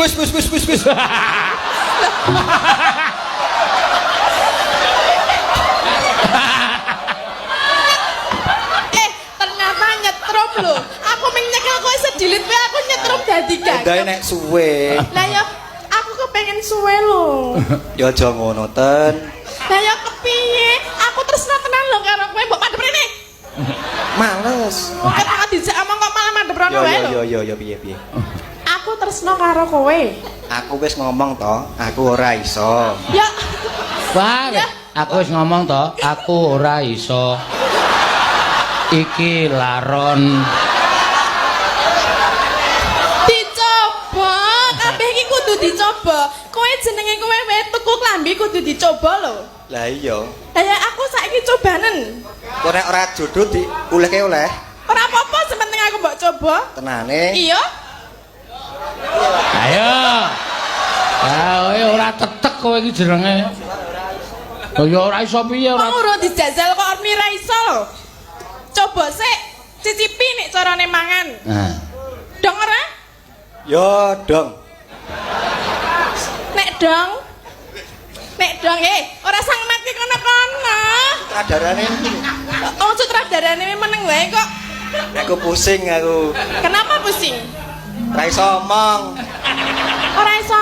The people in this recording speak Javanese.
Wis wis wis wis wis. Eh, ternyata nyetrum lho. Aku ming nyekel kowe sedilit wae aku nyetrum dadi Endahe gagap. nek suwe. Lah ya aku kepengen suwe lho. Ya aja ngono ten. Lah ya kepiye? Aku tresno tenan lho karo kowe, mbok madhep rene. Males. Kok dijak omong kok malah madhep rono Yo wae yo lho. yo yo yo piye piye. Aku tresno karo kowe. Aku wis ngomong to, aku ora iso. Ya, Wah, Ya. aku wis ngomong to, aku ora iso. Iki laron. Dicoba. Kabeh iki kudu dicoba. Kowe jenenge kowe wae tuku klambi kudu dicoba lho. Lah iya. Lah ya aku saiki cobanen. Kok nek ora jodoh diulehke oleh. Ora apa-apa, sepenting aku mbok coba. Tenane. Iya. Ayo. Ah, kowe ora tetek kowe iki jenenge. Oh ya ora iso piye ora. Wong urung dijajal kok arep ra iso lho. Coba sik cicipi nek carane mangan. Nah. Dong ora? Yo dong. Nek dong. Nek dong ora sang mati kono-kono. Sutradarane Oh, sutradarane meneng wae kok. aku pusing aku. Kenapa pusing? Ra iso omong. Ora iso.